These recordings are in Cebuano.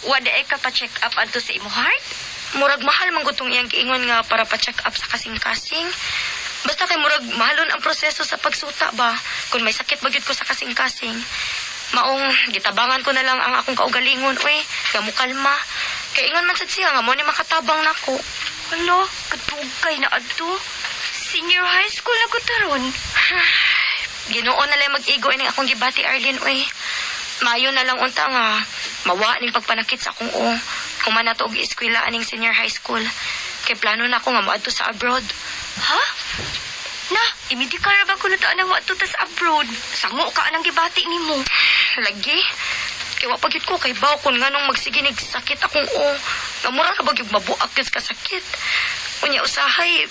Wala ay ka pa-check up adto sa imong heart? Murag mahal man gud tong iyang giingon nga para pa-check up sa kasing-kasing. Basta kay murag mahalon ang proseso sa pagsuta ba kung may sakit ba gyud ko sa kasing-kasing. Maong gitabangan ko na lang ang akong kaugalingon, uy, nga mukalma. Kay ingon man sad siya nga mo ni makatabang nako. Hala, kadugay na adto. Senior high school na ko taron. Ginoo na lang mag-igo ining akong gibati, Arlene, uy. Mayo na lang unta nga mawa ning pagpanakit sa akong o. Human na to og eskwela aning senior high school. Kay plano na ako nga moadto sa abroad. Ha? Na, imidi ka ra ba kuno ta nang adto ta sa abroad? Sango ka anang gibati nimo. Lagi. Kay wa pa gyud ko kay baw kun nganong magsiginig sakit akong o. Nga mura ra ba gyud mabuak gyud sa kasakit. Unya usahay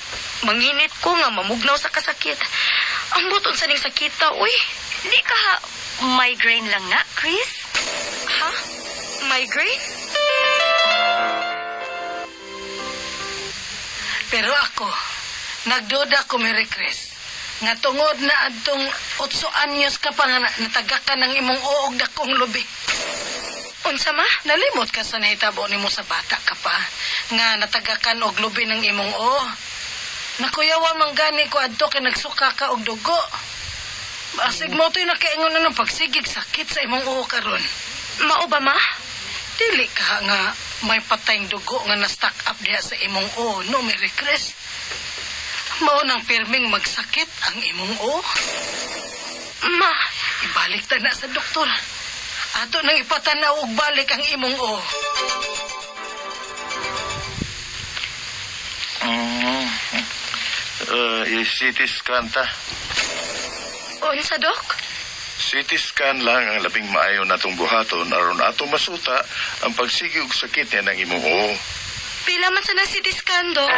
manginit ko nga mamugnaw sa kasakit. Ambot unsa ning sakita, uy. Di ka ha, migraine lang na, Chris? Ha? Migraine? Pero ako, nagduda ko, Mary Chris, nga tungod na adtong 8 anyos ka pa nga natagakan ng imong uog dakong lubi. Unsa ma? Nalimot ka sa nahitabo nimo sa bata ka pa, nga natagakan og lubi ng imong oo. Nakuyawan man gani ko adto kay nagsuka ka og dugo. Basig mo to'y nakaingon na ng pagsigig sakit sa imong oo karon. Mao ba ma? Dili ka nga may patayng dugo nga na-stack up diha sa imong o, no, Mary Chris? Mao nang pirming magsakit ang imong o. Ma, Ibalik ta na sa doktor. Ato nang ipatanaw og balik ang imong o. CT scan ta. Unsa, dok? CT scan lang ang labing maayo natong buhaton aron ato masuta ang pagsigi og sakit niya ng imong oo. Pila man sa nang CT scan, dok?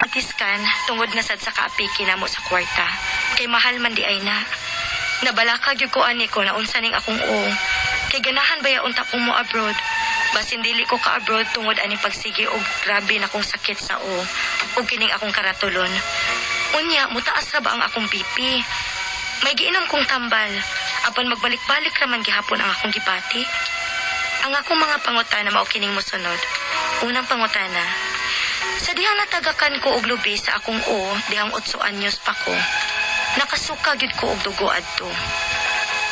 CT scan, tungod na sad sa kaapiki namo sa kwarta. Kay mahal man di ay na. Nabalaka gyud ko ani ko na unsa ning akong o. Kay ganahan baya unta kong mo abroad. Basin dili ko ka abroad tungod ani pagsigi og grabe na kong sakit sa o. Ug kining akong karatulon. Unya, mutaas ra ba ang akong BP? May giinom kong tambal. Apan magbalik-balik ra man gihapon ang akong gibati. Ang akong mga pangutana mao kining mosunod. Unang pangutana. Sa dihang natagakan ko og lubi sa akong o, dihang 8 anyos pa ko. Nakasuka gyud ko og dugo adto.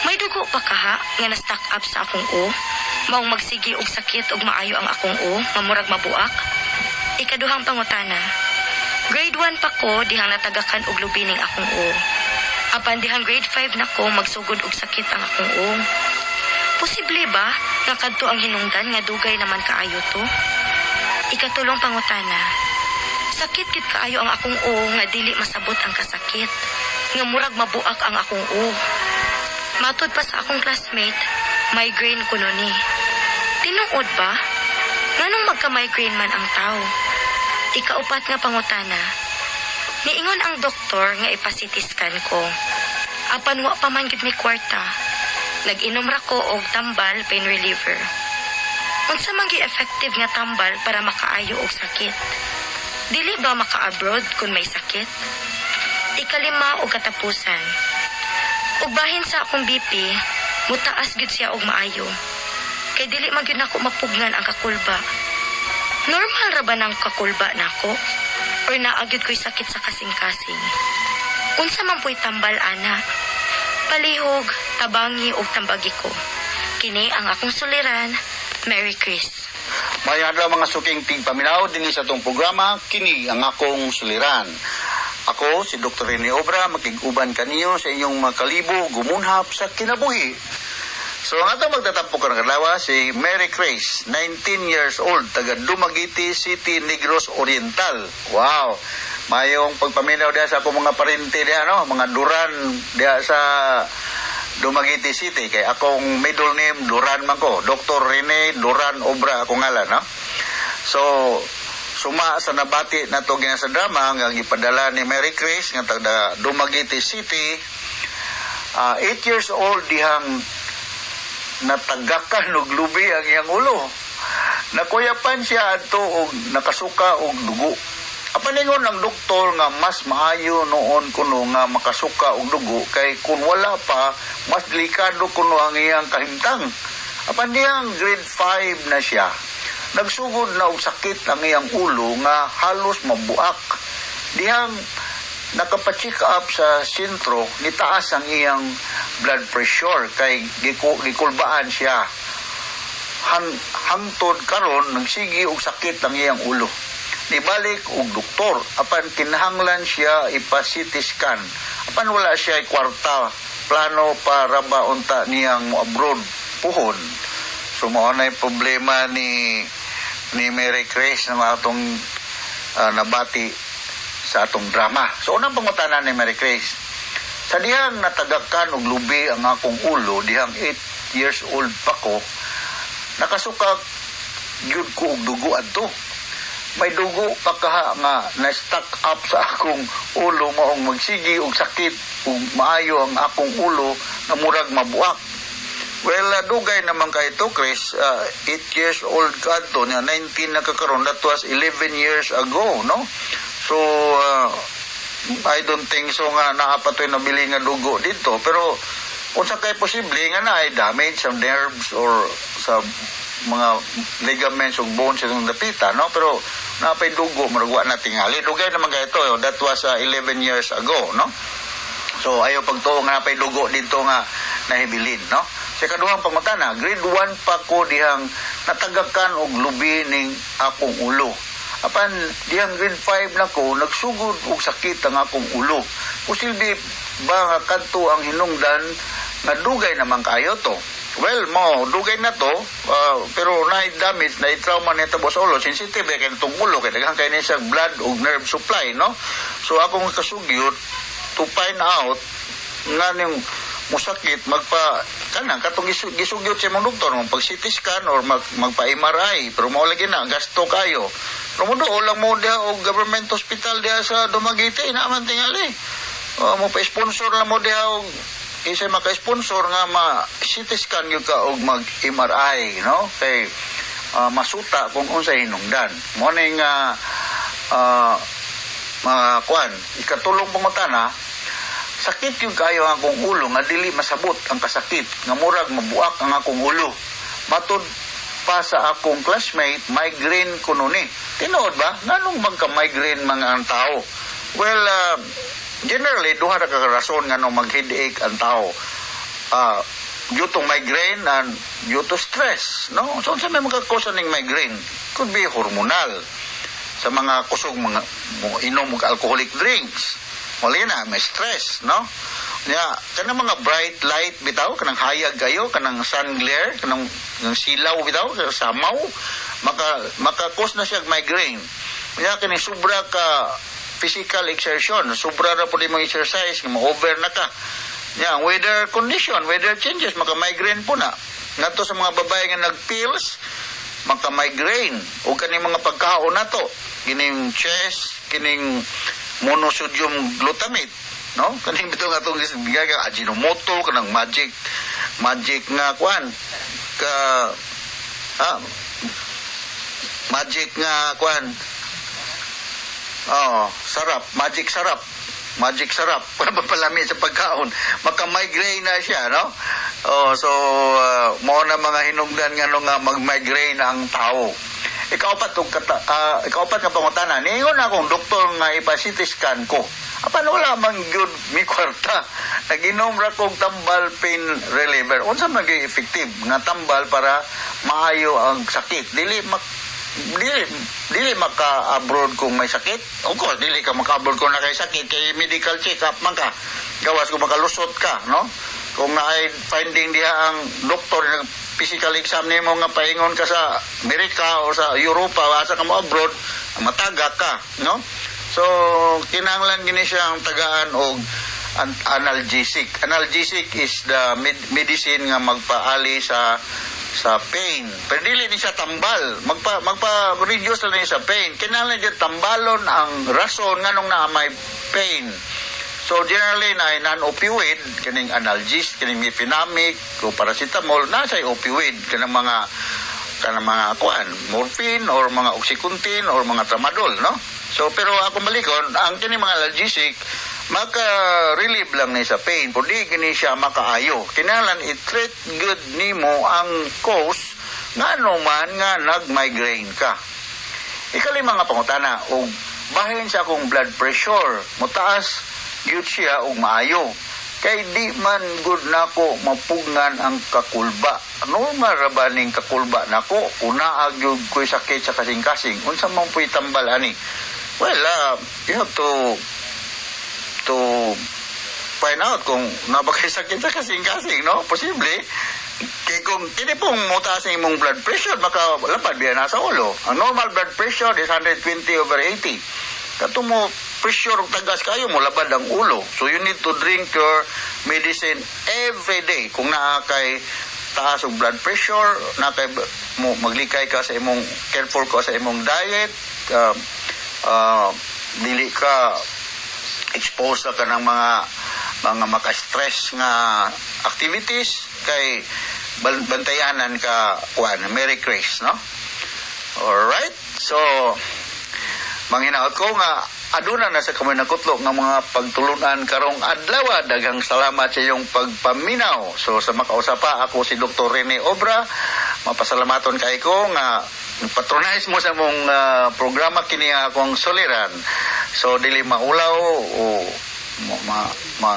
May dugo pa kaha nga na-stack up sa akong o? Maong magsigi og sakit og maayo ang akong o, nga murag mabuak? Ikaduhang pangutana. Grade 1 pa ko dihang natagakan og lubi ning akong o. Apan dihang grade 5 na ko magsugod og sakit ang akong o. Posible ba nga kadto ang hinungdan nga dugay naman kaayo to? Ikatulong pangutana. Sakit gid kaayo ang akong o nga dili masabot ang kasakit. Nga murag mabuak ang akong o. Matod pa sa akong classmate, migraine kuno ni. Tinuod ba? Nganong magka-migraine man ang tao? Ikaupat nga pangutana. Niingon ang doktor nga ipa-CT scan ko. Apan wa pa man gid mi kwarta. Nag-inom ra ko og tambal pain reliever. Unsa man gyud effective nga tambal para makaayo og sakit? Dili ba maka-abroad kung may sakit? Ikalima og katapusan. Ug bahin sa akong BP, mutaas gyud siya og maayo. Kay dili man gyud nako mapugnan ang kakulba. Normal ra ba nang kakulba nako? Or naa gyud ko'y sakit sa kasing-kasing? Unsa man po'y tambal ana? Palihog, tabangi og tambagi ko. Kini ang akong suliran. Merry Chris. May adlaw, mga suking tigpaminaw, dinhi sa atong programa, kini ang akong suliran. Ako si Dr. Rene Obra, makig-uban kaniyo sa inyong mga kalibo gumunhap sa kinabuhi. So ang atong magtatampo karong adlaw si Mary Grace, 19 years old, taga Dumaguete City, Negros Oriental. Wow. Mayong pagpaminaw diha sa akong mga parente diha, no, mga Duran diha sa Dumaguete City, kay akong middle name Duran man ko. Dr. Rene Duran Obra akong ngalan, no. So suma sa nabati nato gikan sa drama nga gipadala ni Mary Chris nga taga Dumaguete City, 8 years old dihang natagakan og lubi ang iyang ulo. Nakuyapan siya adto og nakasuka og dugo. Apan ingon ang doktor nga mas maayo noon kuno nga makasuka og dugo kay kung wala pa, mas delikado kuno ang iyang kahimtang. Apan diyang grade 5 na siya, nagsugod na og sakit ang iyang ulo nga halos mabuak. Dihang nakapa-check up sa sentro, nitaas ang iyang blood pressure kay gikulbaan siya. Hangtod karon nagsigi og sakit ang iyang ulo. Nibalik og doktor apan kinahanglan siya ipa-CT scan. Apan wala siya kwarta, plano para ba unta niyang mo abroad puhon. So mao na problema ni Mary Grace nga atong nabati sa atong drama. So unang pangutana ni Mary Grace, sa dihang natagakan og lubi ang akong ulo, dihang 8 years old pa ko, nakasuka gyud ko og dugo adto. May dugo pa kaha nga na-stuck up sa akong ulo, maong magsigi og sakit ug maayo ang akong ulo nga murag mabuak. Well, dugay naman kay to, Chris. 8 years old ka to, niya 19 na kakaroon. That was 11 years ago, no? So, I don't think so nga naa pa to'y nabili nga dugo dito. Pero, unsa kay posible nga na ay damage sa nerves or sa mga ligaments ug bones sa dapita, no? Pero, napay dugo, murag wa na tingali. Dugay naman kay ito. That was 11 years ago, no? So ayaw pagtuo nga napay dugo dito nga nahibilin, no? Sa kaduhang pangutana, grade 1 pa ko dihang natagakan og lubi ning akong ulo. Apan dihang grade 5 na ko, nagsugod og sakit ang akong ulo. Posible ba nga kadto ang hinungdan nga dugay naman kayo to? Well, mo, dugay na to, pero na damage, na trauma nito sa ulo, sensitive kay itong ulo, kay daghan kay ni siya blood ug nerve supply, no? So akong kasugyot to find out nga ning musakit, magpa kanang katong gisugyot sa imong doktor mo pag CT scan or magpa MRI, pero mao lagi na gasto kayo. Pero mo dool lang mo diha og government hospital diha sa Dumaguete na man tingali. Mo pa sponsor lang mo diha og isa maka-sponsor nga ma CT scan gyud ka og mag MRI, no, kay masuta kung unsay hinungdan mo ning mga kuan. Ikatulong pangutana, sakit yung kayo ang akong ulo nga dili masabot ang kasakit nga murag mabuak ang akong ulo. Matud pa sa akong classmate, migraine kuno ni. Tinuod ba? Nganong magka-migraine mga ang tao? Well, generally duha ra ka rason nganong mag-headache ang tao. Due to migraine and due to stress, no? So unsa may mga ning migraine? Could be hormonal sa mga kusog mga mo inom og alcoholic drinks. Wala na, may stress, no? Ya, kanang mga bright light bitaw, kanang hayag kayo, kanang sun glare, kanang kanang silaw bitaw, samaw, maka cause na siya og migraine. Ya, kani sobra ka physical exertion, sobra ra pud imong exercise, nga ma-over na ka. Ya, ang weather condition, weather changes, maka-migraine po na. Ngadto sa mga babae nga nag-pills, maka-migraine. O kaning mga pagkaon nato, kining chess, kining monosodium glutamate, no? Kaning bitaw nga atong bigay ka Ajinomoto, kanang magic magic nga kuan ka magic nga kuan. Oh, sarap, magic sarap. Magic sarap para mapalami sa pagkaon. Maka-migraine na siya, no? Oh, so mao na mga hinungdan nga nga mag-migraine ang tao. Ikaupat nga pangutana, niingon akong doktor nga ipa-CT scan ko. Apan wala man gyud mi kwarta. Nag-inom ra kog tambal pain reliever. Unsa man gyud effective nga tambal para maayo ang sakit? Dili maka-abroad kung may sakit. Of course, dili ka maka-abroad kung na kay sakit kay medical check-up man ka. Gawas kung makalusot ka, no? Kung naay finding diha ang doktor nag physical exam nimo nga paingon ka sa Amerika o sa Europa, asa ka mo abroad, mataga ka, no? So kinahanglan gini siyang tagaan og analgesic. Analgesic is the medicine nga magpaali sa pain. Pero dili ni siya tambal. Magpa reduce lang ni sa pain. Kinahanglan jud tambalon ang rason nganong naa may pain. So generally na non-opioid kining analgesic, kining mefenamic o paracetamol na say opioid kanang mga kuan, morphine or mga Oxycontin or mga tramadol, no? So pero ako malikon ang kini mga analgesic Maka-relieve lang ni sa pain, pero di gini siya makaayo. Kinahanglan i-treat good nimo ang cause ngano man nga nag-migraine ka. Ikalima nga pangutana, og bahin sa akong blood pressure, motaas gyud siya og maayo. Kay di man gud nako mapugnan ang kakulba. Normal ra ba ning kakulba nako? Kung naa gyud ko'y sakit sa kasing-kasing, unsa man po'y tambal ani? Well, you have to find out kung naa ba kay sakit sa kasing-kasing, no? Posible. Kay kung kini pong motaas ang imong blood pressure, baka lapad biya na sa ulo. Ang normal blood pressure is 120 over 80. Kato mo pressure og tagas kayo mo labad ang ulo. So you need to drink your medicine every day. Kung naa kay taas og blood pressure, naa kay mo maglikay ka sa imong, careful ka sa imong diet, dili ka expose ka ng mga maka-stress nga activities kay bantayanan ka kuan. Merry Christmas, no? Alright, so manghinaot ko nga aduna na sa kamoy nakutlo nga mga pagtulunan karong adlaw. Daghang salamat sa iyong pagpaminaw. So sa makausa pa, ako si Dr. Rene Obra, mapasalamaton kay ko nga patronize mo sa mong programa kini akong suliran. So dili maulaw o ma ma ma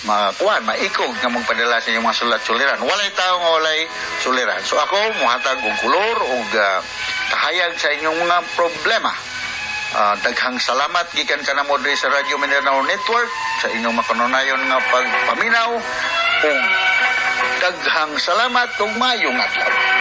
makuan, maikog nga magpadala sa inyong mga sulat suliran. Walay tao nga walay suliran. So ako mohatag og kolor og kahayag sa inyong mga problema. Daghang salamat gikan kanamo diri sa Radyo Mindanao Network sa inyong makanunayon nga pagpaminaw ug daghang salamat ug maayong adlaw.